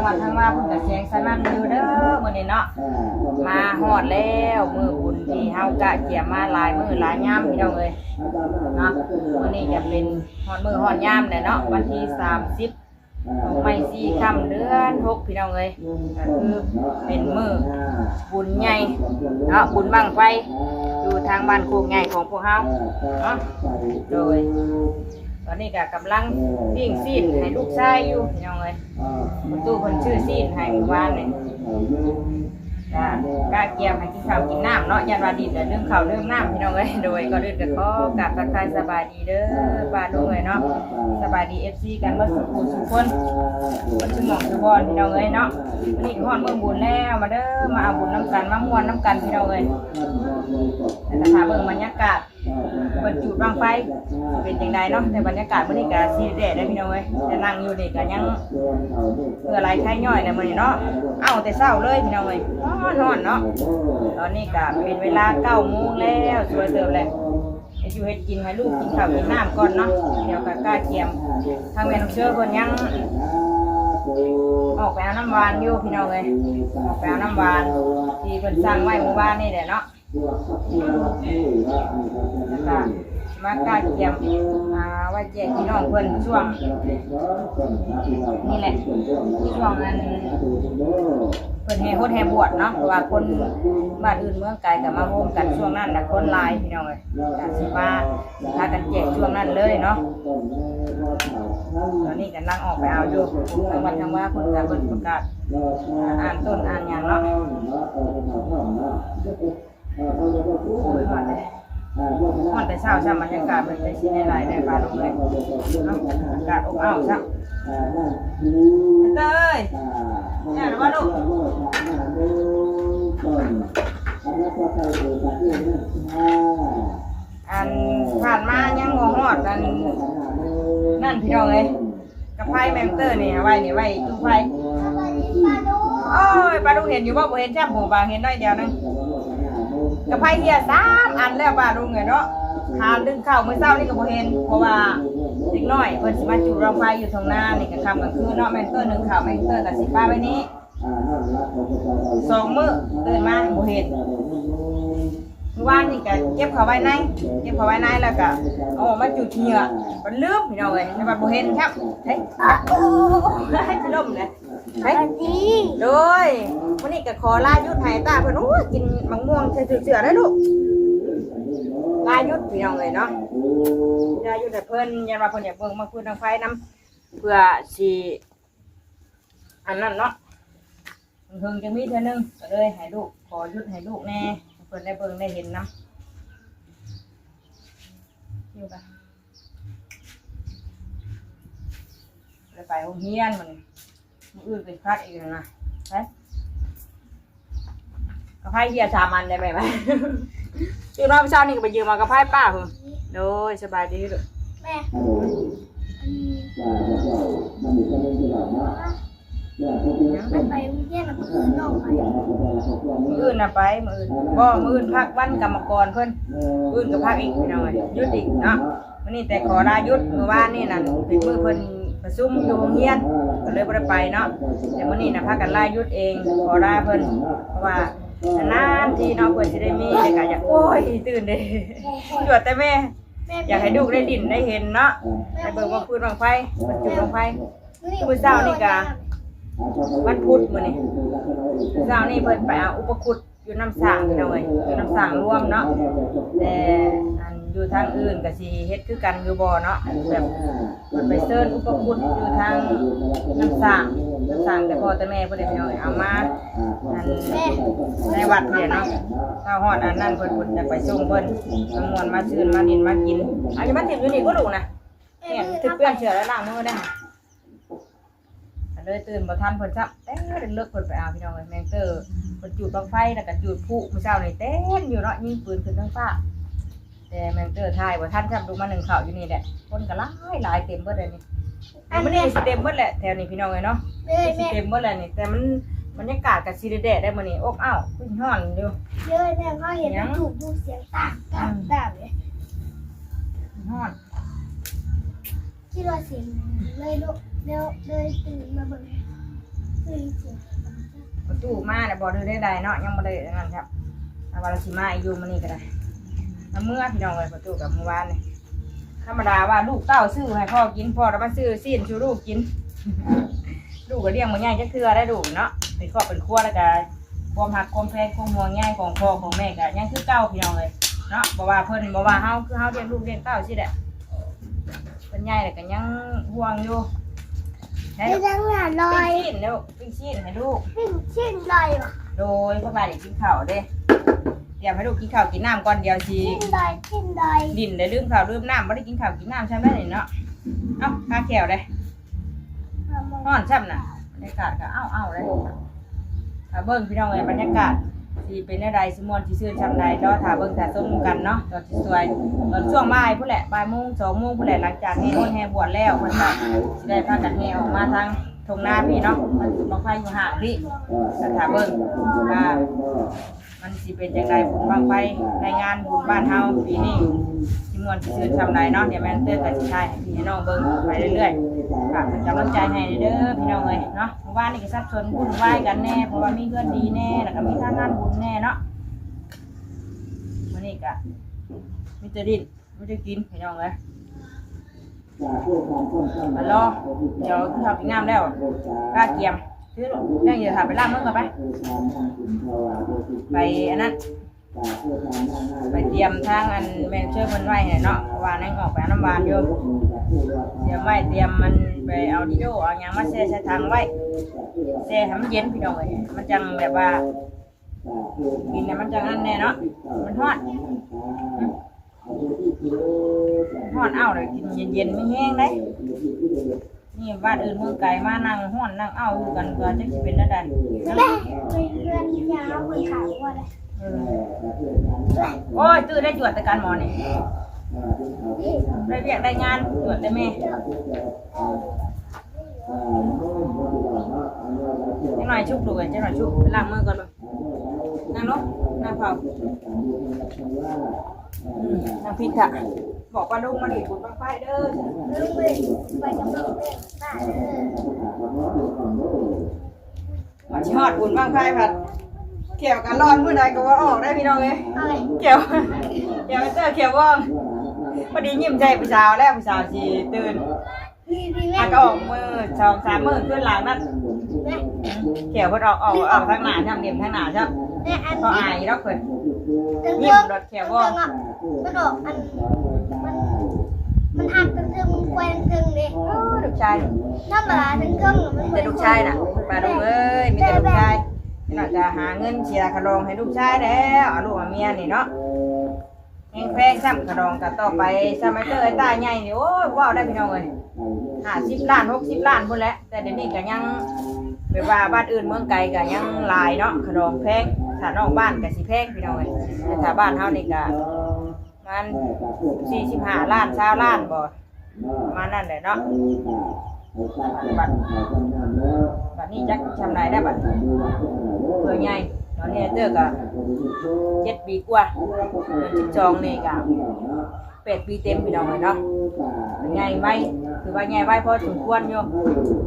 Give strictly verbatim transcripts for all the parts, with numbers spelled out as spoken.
มาทางว่าเพิ่นก็แสงสนั่นอยู่เด้อมื้อนี้เนาะ มาฮอดแล้วมื้อบุญที่เฮากะเกียมมาหลายมื้อหลายยามพี่น้องเอ้ยเนาะ มื้อนี้จะเป็นฮอดมื้อฮอดยามแหละเนาะ วันที่สามสิบของไม้สี่ค่ำเดือนหกพี่น้องเอ้ย ก็คือเป็นมื้อบุญใหญ่เนาะ บุญบั้งไฟ อยู่ทางบ้านโคกใหญ่ของพวกเฮาเนาะ โดย ตอนนี้ก็กำลังปิ้งซีนให้ลูกชายอยู่พี่น้องเอ้ย ประตูเพิ่นซื้อซีนให้เมื่อวานนี่ ก็กะเกียมให้กินข้าวกินน้ำเนาะ ย่านว่าดินแล้วลืมข้าวลืมน้ำพี่น้องเอ้ย โดยก่อนอื่นก็ขอกราบทักทายสบายดีเด้อ ป้าลุงเอ้ยเนาะ สบายดี เอฟซี กันเบิดสุขุสุขคน เบิดสุหม่องสุบอนพี่น้องเอ้ยเนาะ วันนี้ก็ฮอดมื้อบุญแล้ว มาเด้อ มาเอาบุญนำกัน มาม่วนนำกันพี่น้องเอ้ย แล้วก็ถ้าเบิ่งบรรยากาศ เพิ่นจูดบั้งไฟ สิเป็นจั่งใดเนาะ แต่บรรยากาศมื้อนี้ก็สิแดดได้พี่น้องเอ้ย แต่นั่งอยู่นี่ก็ยังเหงื่อไหลไขย้อยแหละมื้อนี้เนาะ เอ้าแต่เช้าเลยพี่น้องเอ้ย ร้อนๆเนาะ ตอนนี้ก็เป็นเวลาเก้าโมงแล้ว สวยเติบแหละ เฮ็ดอยู่เฮ็ดกินให้ลูกกินข้าวกินน้ำก่อนเนาะ เดี๋ยวก็กะเกียม ทางแม่น้องเชอเพิ่นยังออกไปเอาน้ำหวานอยู่พี่น้องเอ้ย ออกไปเอาน้ำหวานที่เพิ่นสั่งไว้เมื่อวานนี่แหละเนาะ แล้วก็มากะเกียม อ่า ไว้แจกพี่น้องเพิ่นช่วง นี่แหละ ช่วงนั้น เพิ่นแห่ฮดแห่บวชเนาะ เพราะว่าคนบ้านอื่นเมืองไกลก็มาโฮมกันช่วงนั้นแหละ คนหลายพี่น้องเอ้ย ก็สิมา สิพากันแจกช่วงนั้นเลยเนาะ ตอนนี้กำลังออกไปเอาอยู่ ทางวัดทางว่าเพิ่นก็เพิ่นประกาศ อ่านต้นอ่านหยังเนาะ โอ้ย ฮ้อนเลย ฮ้อนแต่เช้าซ้ำ บรรยากาศมันเป็นสิได้หลายได้ปานลงเลยเนาะ อากาศอบอ้าวซ้ำ เต้ย แม่นบ่ลูก อันผ่านมายังบ่ฮอดอันนั่นพี่น้องเอ้ย กะไพแมงเตอร์นี่ไว้นี่ไว้จุ่มไฟ โอ้ย ปลาดุกเห็นอยู่บ่ บ่เห็นจ้ำ บ่บางเห็นน้อยเดียวนึง กะไพเหี่ยสามอันแล้วปลาดุกเอ้ยเนาะ หานึ่งข้าวมื้อเช้านี่ก็บ่เห็น เพราะว่าเด็กน้อยเพิ่นสิมาจุ่มบั้งไฟอยู่ทุ่งนานี่กลางค่ำกลางคืนเนาะ แมงเตอร์นึ่งข้าว แมงเตอร์ก็สิปะไว้นี่ สองมื้อตื่นมาบ่เห็น เมื่อวานนี่ก็เก็บเข้าไว้ใน เก็บเข้าไว้ในแล้วก็เอาออกมาจุ่มเหยื่อ มันลืมพี่น้องเอ้ย แต่ว่าบ่เห็นครับ เฮ้ย โอ้ย สิล้มเลย เฮ้ย โดย มื้อนี้ก็ขอลาหยุดให้ตาเพิ่น โอ้ย กินมะม่วงใส่เสื้อๆ ได้ลูก ลาหยุดพี่น้องเอ้ยเนาะ ลาหยุดให้เพิ่น ย่านว่าเพิ่นอยากเบิ่งบั้งไฟนำ เพื่อสิ อันนั้นเนาะ เพิ่งจะมีเทื่อนึง ก็เลยให้ลูก ขอหยุดให้ลูกแน่ เพิ่นได้เบิ่งได้เห็นนำ อยู่กะ ได้ไปโรงเรียนมื้อนี้ มื้ออื่นเป็นพัดอีกแล้วนะ ไป กะไพเหี่ยสามอันได้ไหมวะ ตื่นมาเช้านี่ก็ไปยืมเอากะไพป้าเพิ่น โดย สบายดีลูก แม่ อันนี้ ยัง ไปโรงเรียนน่ะ มื้ออื่นน้องไป มื้ออื่นน่ะไป มื้ออื่น บ่ มื้ออื่นพักวันกรรมกรเพิ่น มื้ออื่นก็พักอีกพี่น้องเอ้ย หยุดอีกเนาะ มื้อนี้แต่ขอลาหยุด มื้อวานนี่นั่นเป็นมื้อเพิ่นประชุมอยู่โรงเรียน ก็เลยบ่ได้ไปเนาะ แต่มื้อนี้น่ะพากันลาหยุดเอง ขอลาเพิ่น เพราะว่านานๆทีเนาะ เพิ่นสิได้มี แล้วก็อยาก โอ้ย ตื่นเด้ จวดแต่แม่ อยากให้ลูกได้ดินได้เห็นเนาะ ให้เบิ่งบั้งฟืนบั้งไฟ มันจุดบั้งไฟ มื้อเช้านี่กะวันพุธมื้อนี้ เช้านี่เพิ่นไปเอาอุปคุตอยู่น้ำสร้างพี่น้องเอ้ย อยู่น้ำสร้างรวมเนาะ แต่อันอยู่ทางอื่นก็สิเฮ็ดคือกันอยู่บ่เนาะ แบบเพิ่นไปเชิญอุปคุตอยู่ทางน้ำสร้าง น้ำสร้างแต่พ่อแต่แม่เพิ่นเลยพี่น้องเอ้ย เอามาอันในวัดเนี่ยเนาะ เช้าฮอดอันนั้นเพิ่น เพิ่นจะไปส่งเพิ่น มาม่วนมาซื่นมาดินมากิน อันนี้มาถิ่มอยู่นี่ก็ลูกนะ เนี่ย ถือเปื้อนเสื้อแล้วล้างมือได้ ก็เลยตื่นบ่ทันเพิ่นซ้ำ แต่เลิกเพิ่นไปเอาพี่น้องเอ้ย แมงเตอร์เพิ่นจูดบั้งไฟแล้วก็จูดพลุมื้อเช้านี่เต็มอยู่เนาะ ยิงปืนขึ้นเทิงฟ้า แต่แมงเตอร์ถ่ายบ่ทันซ้ำ ลูกมานึ่งข้าวอยู่นี่แหละ คนก็หลายหลายเต็มเบิดเลยนี่ อันนี้ มื้อนี้สิเต็มเบิดแหละแถวนี้พี่น้องเอ้ยเนาะ แม่ สิเต็มเบิดแหละนี่ แต่มันบรรยากาศก็สิแดดๆได้มื้อนี้ อบอ้าว คือฮ้อนอยู่ เยอะแม่ เขาเห็น หยัง มันถูกดูเสียงต่างต่างต่างเลย ฮ้อน คิดว่าเสียงเลยลุกแล้วเลยตื่นมาเบิ่ง ประตูมาแล้วบ่ได้ได้เนาะ ยังบ่ได้นั่นครับ เอาว่าเราสิมาอีกอยู่มื้อนี้ก็ได้ มาเมื่อพี่น้องเอ้ย ประตูกับเมื่อวานนี่ ธรรมดาว่าลูกเต้าซื้อให้พ่อกิน พ่อแล้วมาซื้อซีนชูลูกกิน ลูกก็เลี้ยงบ่ใหญ่จักเทื่อได้ลูกเนาะ เป็นครอบเป็นครัวแล้วก็ความฮักความแพงความห่วงใยของพ่อของแม่ก็ยังคือเก่าพี่น้องเอ้ยเนาะ บ่ว่าเพิ่นบ่ว่าเฮา คือเฮาเลี้ยงลูกเลี้ยงเต้าสิแหละ เพิ่นใหญ่แล้วก็ยังห่วงอยู่ ให้ มีทั้งหลายร้อย ปิ้งซีนลูก ปิ้งซีนให้ลูก ปิ้งซีนลอยว่ะ โดย พ่อบ่าวอยากกินข้าวเด้ เตรียมให้ลูกกินข้าวกินน้ำก่อน เดี๋ยวสิ ซีนลอย ซีนลอย ลิ้นได้ลืมข้าวลืมน้ำ บ่ได้กินข้าวกินน้ำซ้ำได้นี่เนาะ เอ้า คาแข้วเด้ ฮ้อนซ้ำน่ะ บรรยากาศก็เอ้าๆเลย ถ้าเบิ่งพี่น้องเอ้ย บรรยากาศสิเป็นแนวใด สิม่วนสิซื่นส่ำใด รอถ้าเบิ่งถ้าชมกันเนาะ ตอนสวยๆ ตอนช่วงบ่ายพู้นแหละ บ่ายโมง สองโมงพู้นแหละ หลังจากแห่บุญแห่บวชแล้ว เพิ่นก็สิได้พากันแห่ออกมาทางทุ่งนาพี่เนาะ มันจุดบั้งไฟอยู่ห่างพี่ ก็ถ้าเบิ่งว่ามันสิเป็นจังใด บุญบั้งไฟในงานบุญบ้านเฮาปีนี้ สิม่วนสิซื่นส่ำใดเนาะ เดี๋ยวแม่นเตื้อก็สิถ่ายให้พี่ให้น้องเบิ่งไปเรื่อยๆ ฝากเป็นกำลังใจให้เด้อพี่น้องเอ้ยเนาะ เมื่อวานนี้ก็สับสนวุ่นวายกันแน่ เพราะว่ามีเฮือนดีแน่ แล้วก็มีทางงานบุญแน่เนาะ มื้อนี้ก็มีแต่ดิ้น มีแต่กินพี่น้องเอ้ย มารอ เดี๋ยวกินข้าวกินน้ำแล้ว กาเกียม คือยังอยู่ ถ้าไปล้างมือก่อนไป ไปอันนั้น ไปเตรียมทางอันแม่นเชิญเพิ่นไว้ให้เนาะ เพราะว่านางออกไปเอาน้ำหวานอยู่ เตรียมไว้ เตรียมมันไปเอาดิโดเอาหยังมาแช่ใส่ถังไว้ แช่ให้มันเย็นพี่น้องเอ้ย มันจังแบบว่า กินแล้วมันจังอันแน่เนาะ มันฮ้อน ฮ้อน เอ้า แล้วกินเย็นๆ มีแฮงเด้ นี่บ้านอื่นเมืองไกลมานั่งฮ้อนนั่งเอ้าอยู่กัน ก็จักสิเป็นแนวใด แม่ เพื่อนยาวคนขาวว่าอะไร เออ โอ้ย ตื้อได้จวดแต่กันหมอนี่ ได้เวียกได้งาน จวดแต่แม่ จักหน่อยชุบดูก จักหน่อยชุบ ไปล้างมือก่อนลูก นั่งลง นั่งเฝ้า อืม นั่งพิงค่ะ บอกว่าลุงมาดีดบุญบั้งไฟเด้อ ลุงมาดีดบุญบั้งไฟกับแม่ป้าเด้อ ว่าสิฮอดบุญบั้งไฟพัด แข้วก็ร้อนมื้อใดก็บ่ออกได้พี่น้องเอ้ย อะไร แข้ว แข้วเจ้าแข้วว่อง พอดียิ้มใส่ผู้สาวแล้ว ผู้สาวสิตื่น พี่พี่แม่ อ่ะก็ออกมื้อสองสามมื้อคืนหลังนั่น แม่ แข้วเพิ่นออก ออก ออกทางหน้า ทางเดียมทางหน้า แม่อัน เขาอายดอกเพิ่น เพิ่น ยิ้มรถแข้วว่อง เพิ่นออกอัน มัน มันหักเพิ่น มันแกว่งเพิ่นเด้ โอ้ ลูกชาย ธรรมดาเพิ่น มัน แต่ลูกชายน่ะ ป้าลุงเอ้ย มีแต่ลูกชาย นี่น่าจะหาเงินเสียค่ารองให้ลูกชายแล้ว เอาลูกเอาเมียนี่เนาะ แฮงแพงซ้ำค่ารองก็ต่อไป ซ้ำไอ้เตอร์ไอ้ต้าใหญ่นี่ โอ้ย เว้าได้พี่น้องเอ้ย ห้าสิบล้าน หกสิบล้านพุ้นแหละ แต่เดี๋ยวนี้ก็ยัง แบบว่าบ้านอื่นเมืองไกลก็ยังหลายเนาะ ค่ารองแพง ถ้านอกบ้านก็สิแพงพี่น้องเอ้ย แต่ถ้าบ้านเฮานี่ก็ประมาณสี่สิบห้าล้าน ซาวล้านบ่ ประมาณนั้นแหละเนาะ บัด บัดนี้จักซำใดได้บัด เพิ่นใหญ่ ตอนนี้เตอร์ก็เจ็ดปีกว่า เดือนสิบสองนี่ก็แปดปีเต็มพี่น้องเอ้ยเนาะ ใหญ่ไว ถือว่าใหญ่ไวพอสมควรอยู่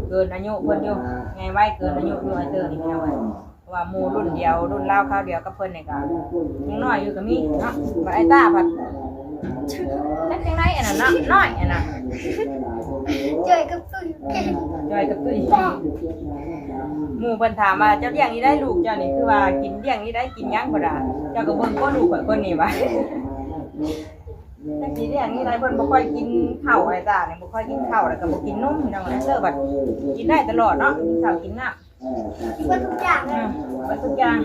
เกินอายุเพิ่นอยู่ ใหญ่ไวเกินอายุอยู่ไอ้เตอร์นี่พี่น้องเอ้ย เพราะว่าหมู่รุ่นเดียว รุ่นราวคราวเดียวกับเพิ่นนี่ก็ยังน้อยอยู่ก็มีเนาะ บัดไอ้ต้าพัด จักจังได๋อันนั้นเนาะ น้อยอันน่ะ จ่อยกับตุ้ย จ่อยกับตุ้ย หมู่เพิ่นถามว่า เจ้าเลี้ยงนี่ได้ลูกเจ้านี่ คือว่ากินเลี้ยงนี่ได้กินหยังบ่ดา เจ้าก็เบิ่งโคลูกข่อยคนนี้ว่า จักสิเลี้ยงนี่ได้ เพิ่นบ่ค่อยกินข้าวไอ้ต้านี่ บ่ค่อยกินข้าว แล้วก็บ่กินนมพี่น้อง เตอร์บัดกินได้ตลอดเนาะ กินข้าวกินน้ำ กินเบิดทุกอย่างเลย อืม เบิดทุกอย่าง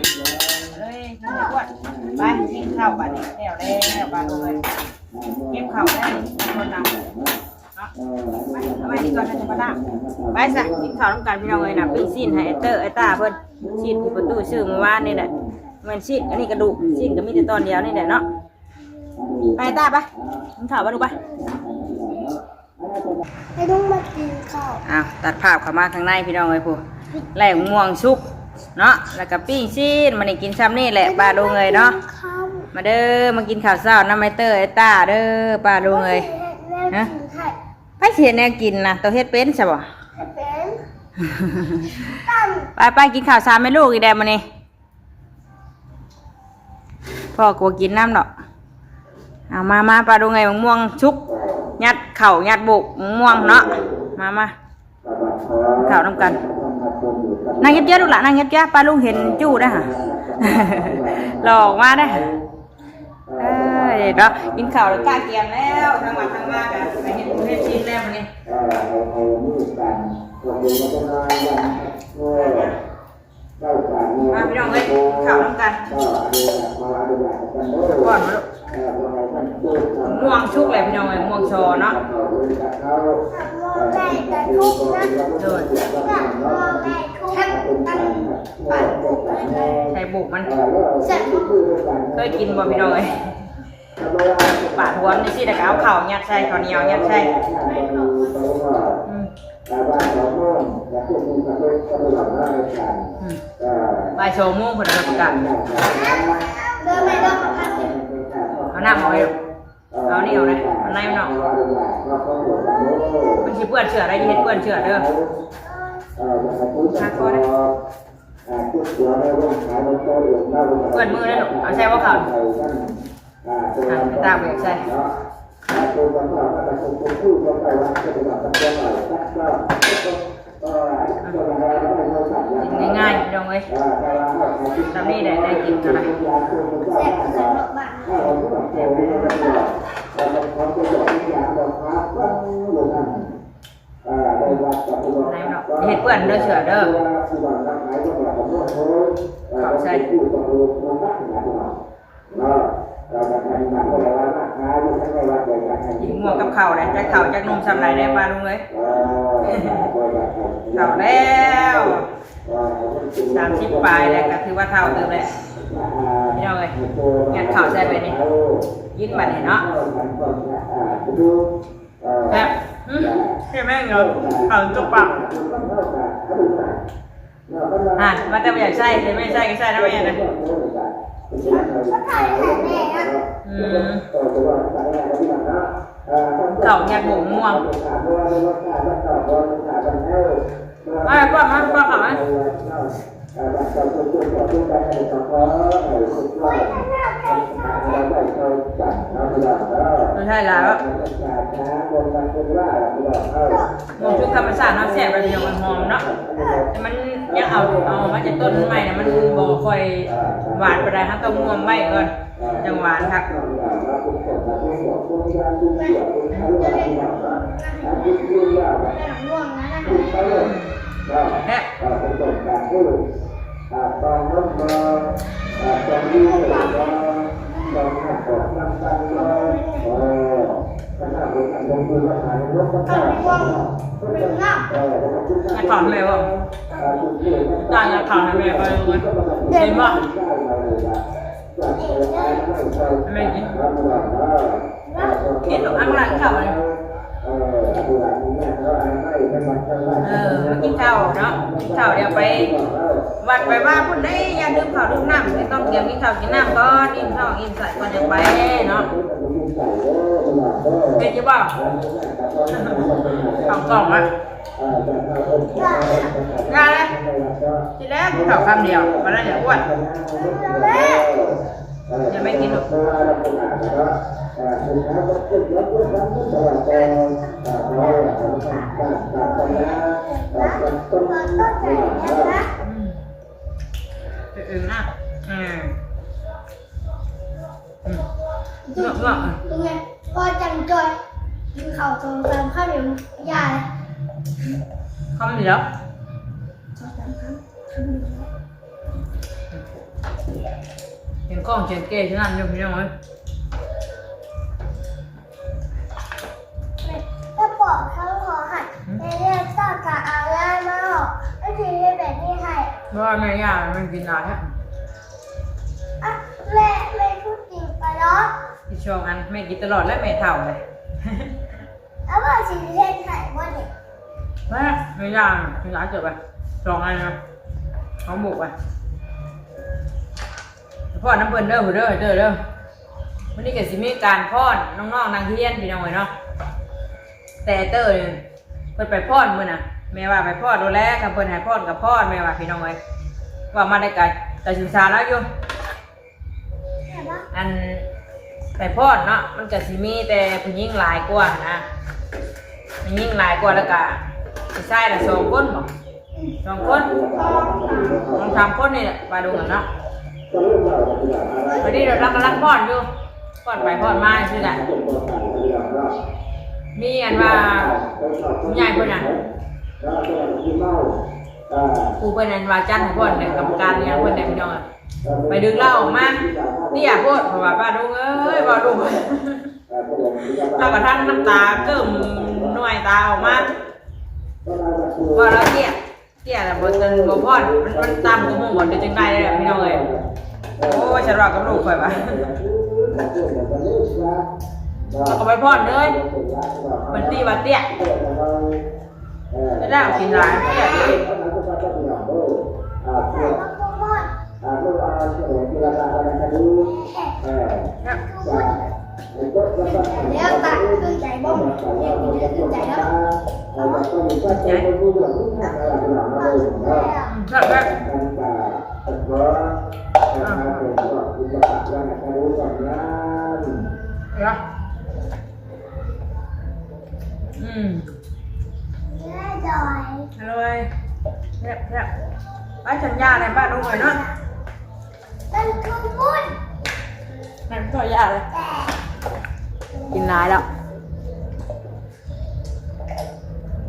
เลย นั่นแหละอ้วน ไปกินข้าวบัดนี้ แล้ว แล้วบัดเลย เก็บข้าวได้คนละ เนาะ ไป เอาไว้นี่ก่อนนะ จะมาล้าง ไปซะ กินข้าวนำกันพี่น้องเอ้ยนะ ปิ้งซีนให้ไอ้เตอร์ไอ้ต้าเพิ่น ซีนที่ประตูซื้อเมื่อวานนี่แหละ แม่นซีน อันนี้กระดูก ซีนก็มีแต่ตอนเดียวนี่แหละเนาะ ไปต้าไป กินข้าวไปลูกไป ให้ลุงมากินข้าว อ้าว ตัดภาพเข้ามาข้างในพี่น้องเอ้ย ผู้ แลกม่วงสุกเนาะ แล้วก็ปิ้งซีน มื้อนี้กินซ้ำนี่แหละ ป้าลุงเอ้ยเนาะ มาเด้อ มากินข้าวเช้านำไอ้เตอร์ไอ้ต้าเด้อ ป้าลุงเอ้ย ฮะ ไผสิเฮ็ดแนวกินนะ โตเฮ็ดเป็นซะบ่ เป็น ไปไปกินข้าวสามแม่ลูกอีกแดดมื้อนี้ พ่อก็บ่กินน้ำดอก เอามามา ปลาดุกไง มะม่วงสุก ยัดข้าวยัดโบกมะม่วงเนาะ มามา ข้าวนำกัน นั่งเยียบๆ ลูกหลาน นั่งเยียบๆ ป้าลุงเห็นจู้ได้อค่ะ หลอกมาได้อ เออ เนาะ กินข้าวแล้ว กะเกียมแล้ว ทั้งวันทั้งมากัน ไปเฮ็ดบุญเฮ็ดศีลแล้วมื้อนี้ มาพี่น้องเอ้ย ข้าวนำกัน ก่อนมาลูก ม่วงสุกเลยพี่น้องเอ้ย ม่วงชอเนาะ โดย ใส่บุกมัน เคยกินบ่พี่น้องเอ้ย ปาดหัวมันสิ แล้วก็เอาข้าวยัดใส่ ข้าวเหนียวยัดใส่ อืม อืม บ่ายสองโมงเพิ่นก็ประกาศ เอาน้ำออกเลย เอานี่ออกเลย เอาในมันออก มันสิเปื้อนเสื้อได้ อย่าเฮ็ดเปื้อนเสื้อเด้อ หาคอได้ เปื้อนมือได้ลูก เอาใส่บ่เข้า อ่ะ ตามไปใส่ กินง่ายๆ พี่น้องเอ้ย ตามนี้ได้ ได้กินเท่าไหร่ แซ่บคือกันเนาะบ้าน ไหนเนาะ เฮ็ดเปื้อนเด้อเสื้อเด้อ เข้าใส่ กินม่วงกับข้าวได้ จักข้าวจักนมส่ำใดได้ ป้าลุงเอ้ย เฒ่าแล้ว สามสิบปลายแล้ว ก็ถือว่าเฒ่าเติบแล้ว พี่น้องเอ้ย ยัดข้าวใส่ไปนี่ กินบัดนี้เนาะ แซ่บ อืม ใช่ไหมเนาะ ข้าวจุกปาก อ่ะ มาแต่บ่อยากใส่ แต่ไม่ใส่ก็ใส่นะแม่นะ อืม ข้าวยัดบกม่วง มาป้อน มาป้อนข้าวมา ไม่ใช่หลายแล้ว หมกชุกธรรมชาติเนาะ แซ่บเลยพี่น้อง มันหอมเนาะ แต่มันยังเอา เอามาจากต้นมันใหม่นะ มันบ่ค่อยหวานปานใด เราต้องม่วงไว้ก่อน จั่งหวานคัก แซ่บ งัดของให้แม่บ่ ตายงัดของให้แม่ไปเลย เห็นบ่ ให้แม่กิน กินลูก อังหลังข้าวเลย เออ มากินข้าวเนาะ กินข้าวเดี๋ยวไป วัดไปว่าพุ่นได้ อย่าลืมข้าวลืมน้ำ ไม่ต้องเตรียมกินข้าวกินน้ำก่อน อิ่มท้องอิ่มไส้ก่อนจะไปเนาะ เป็นจะบอก ข้าวกล่องอะ ได้แล้ว ทีแรกข้าวคำเดียว มาแล้วอย่าอ้วน ยังไม่กินหรอก อืม เออนะ อืม อืม เนาะ เนาะ เป็นไง พอจังจอย กินข้าวสองสามคำเดี๋ยวยาย คำเดียว สองสามคำ คำเดียว เห็นกล้องเขียนเกย์ที่นั่นอยู่พี่น้องเอ้ย ก็บอกเขาขอหัด อืม ในเรื่องต้องการเอาล่ามาออก ก็คือแบบนี้ให้ เพราะว่าแม่ย่ามันกินหลายฮะ อ่ะ แม่ แม่พูดจริงไปเนาะ อีกช่วงอันแม่กินตลอดแล้วแม่เฒ่าเลย แล้วว่าสิเฮ็ดให้บ่เนี่ย แม่ แม่ย่ากินหลายเกินไป สองอันนะ ของหมกไป พ่อน้ำเพิ่นเด้อ เด้อ เด้อ เด้อ วันนี้ก็สิมีการพ่อนน้องๆนักเรียนพี่น้องเอ้ยเนาะ แต่เตอร์เนี่ยเพิ่นไปพ่อนมื้อน่ะ แม่ว่าไปพอดโลดแหล้ว คันเพิ่นให้พอดก็พอด แม่ว่าพี่น้องเอ้ย ว่ามาได้กะ กะสิสาแล้วอยู่ อันไปพอดเนาะ มันก็สิมีแต่ผู้หญิงหลายกว่านะ ผู้หญิงหลายกว่า แล้วก็ผู้ชายละสองคนบ่ สองคน สองสามคนนี่แหละ ว่าดูกันเนาะ พอดีเรากำลังพอดอยู่ พอดไปพอดมาซื่อๆ มีอันว่าผู้ใหญ่เพิ่นน่ะ ผู้เพิ่นอันว่าจัดให้พอดเนี่ย กรรมการเนี่ยเพิ่นเนี่ยพี่น้องอะ ไปดึงเหล้าออกมา เตี้ยโพด เพราะว่าป้าลุงเอ้ย ป้าลุง เรากระทั่งน้ำตาเกิ่มหน่วยตาออกมา ว่าเราเตี้ย เตี้ยแล้วบ่จนบ่พอด มัน มันต่ำกว่าหมู่บ่ เดี๋ยวจังใด๋เลยพี่น้องเอ้ย โอ้ย ฉันว่ากับลูกข่อยว่า เราก็ไปพอดเลย มันตีว่าเตี้ย จะได้กินหลาย เตี้ย เตี้ย เดี๋ยวตักขึ้นใจบ่ เดี๋ยวขึ้นใจแล้ว อืม แซ่บแซ่บ อ่ะ เดี๋ยว อืม อร่อย แซ่บแซ่บ ไปสัญญาอะไรป้าลุงหน่อยเนาะ เป็นขบุน นั่นก็ยากเลย กินหลายแล้ว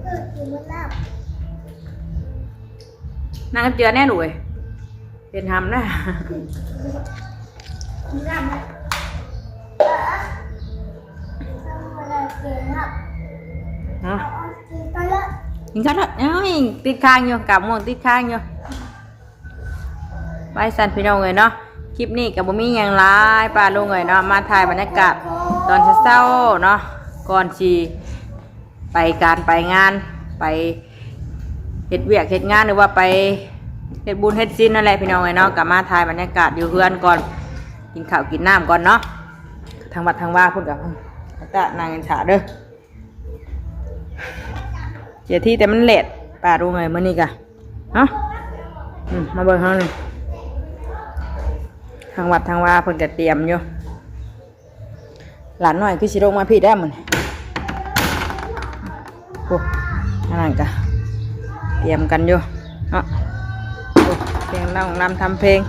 คือกินมันแล้ว นั่งเจือแน่หนูเอ้ย เป็นทำนะ กินน้ำนะ เออ เอาอะไรกินครับ ฮะ เอากินไปละ กินข้าวเถอะ เอ้ย ติดค้างอยู่ กาบม่วงติดค้างอยู่ ไปสั่นพี่น้องเอ้ยเนาะ คลิปนี้ก็บ่มีหยังหลาย ป้าลุงเอ้ยเนาะ มาถ่ายบรรยากาศตอนเช้าๆเนาะ ก่อนสิไปการไปงาน ไปเฮ็ดเวียกเฮ็ดงาน หรือว่าไปเฮ็ดบุญเฮ็ดศีลนั่นแหละพี่น้องเอ้ยเนาะ ก็มาถ่ายบรรยากาศอยู่เฮือนก่อน กินข้าวกินน้ำก่อนเนาะ ทางวัดทางวาเพิ่นก็ อืม ตะนั่งถ่าเด้อ เจ้าที่แต่มันแลด ป้าลุงเอ้ย มื้อนี้กะ เนาะ อืม มาเบิ่งเฮานี่ ทางวัดทางวาเพิ่นก็เตรียมอยู่ หลานน้อยคือสิลงมาพี้แล้วมื้อนี้ โอ้ อันนั้นกะ เตรียมกันอยู่ เนาะ โอ้ เตรียมร้องรำทำเพลง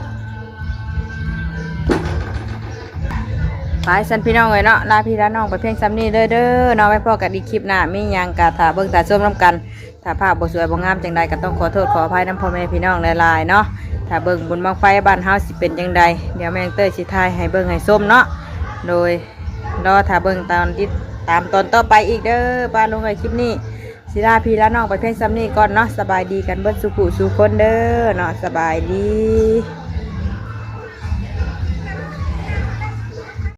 ไปสั่นพี่น้องเอ้ยเนาะ ลาพี่ลาน้องไปเพียงส่ำนี้เด้อ เด้อเนาะ ไว้พ้อกันอีกคลิปหน้า มีหยังกะถ่าเบิ่งถ่าชมนำกัน ถ้าภาพบ่สวยบ่งามจังใดก็ต้องขอโทษขออภัยนำพ่อแม่พี่น้องหลายๆเนาะ ถ้าเบิ่งบุญบั้งไฟบ้านเฮาสิเป็นจังใด เดี๋ยวแม่นางเต้ยสิถ่ายให้เบิ่งให้ชมเนาะ โดยรอถ่าเบิ่งตอนติดตามตอนต่อไปอีกเด้อ ป้าลุงเอ้ย คลิปนี้สิลาพี่ลาน้องไปเพียงส่ำนี้ก่อนเนาะ สบายดีกันเบิดสู่ผู้สู่คนเด้อเนาะ สบายดี